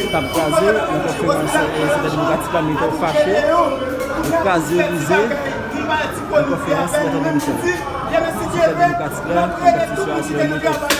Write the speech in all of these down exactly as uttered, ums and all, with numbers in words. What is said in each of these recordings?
T ap kraze yon konferans, eh, Sentè Demokratik la, militè yo fache, yo kraze, yo brize yon konferans Sentè Demokratik la, Sentè Demokratik la, Sentè Demokratik la.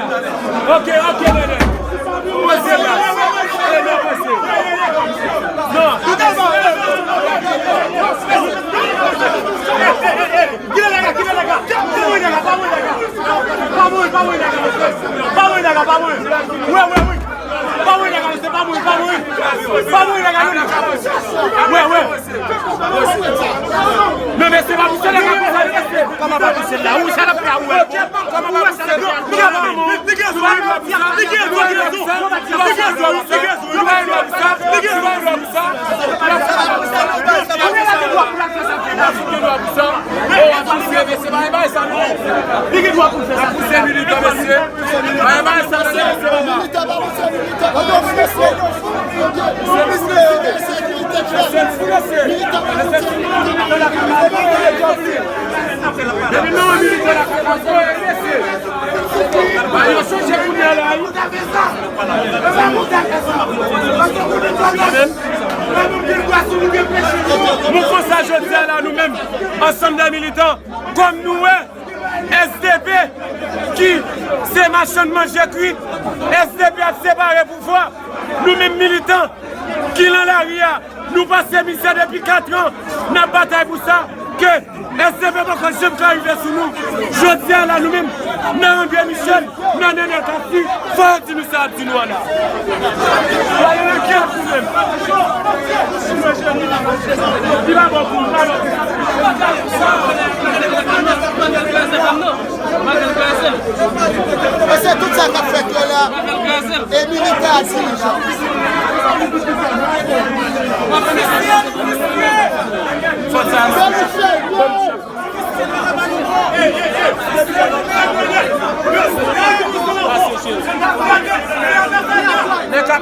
Ok, ok, Nènè. Poze la. Nènè, poze. Non. Kite nèg la, kite nèg la. Pa mouri nèg la, pa mouri nèg la. Pa mouri, pa mouri nèg la, mesye. Pa mouri nèg la, pa mouri. Wi, wi, wi. Pa mouri nèg la, mesye, pa mouri, pa mouri. Pa mouri nèg la, non. Wi, wi. Men mesye, pa pouse nèg la konsa, mesye. Kòman pa pouse l la? Ou sa l ap fè a ou? Kòman pa pouse l? Li gen rezon, li gen rezon, li gen rezon, li gen rezon, li gen rezon. Li gen dwa pou sa. Li gen dwa pou sa. Li gen dwa pou sa. Li gen dwa pou sa. Oh, ap pouse, mesye, bay, bay sa, non. Li gen dwa pou fè sa. Ap pouse militan, mesye. Bay, bay sa, mesye, mesye, bay, bay. Militan, pa pouse militan. Depi nou wè militan la fè konsa, mesye. Ba yo chanje kounye a la, wi. Nou konsa jodi a la, nou menm, ansanm de militan, kòm nou wè S D P ki se machann manje kri, S D P ap separe pouvwa, nou menm militan ki nan lari a, nou pase mizè depi kat an, n ap batay pou sa, ke S D P poko janm ka rive sou nou. Jodi a la, nou menm, nan André Michel, nan Nènè Cassy, fò yo di nou sa y ap di nou an la. Ba yo yon kèk nou menm. Li pa bon pou nou, pa bon pou nou. E se tout sa k ap fèt yo la. E militè ak dirijan. Fòt sa. Nèg la,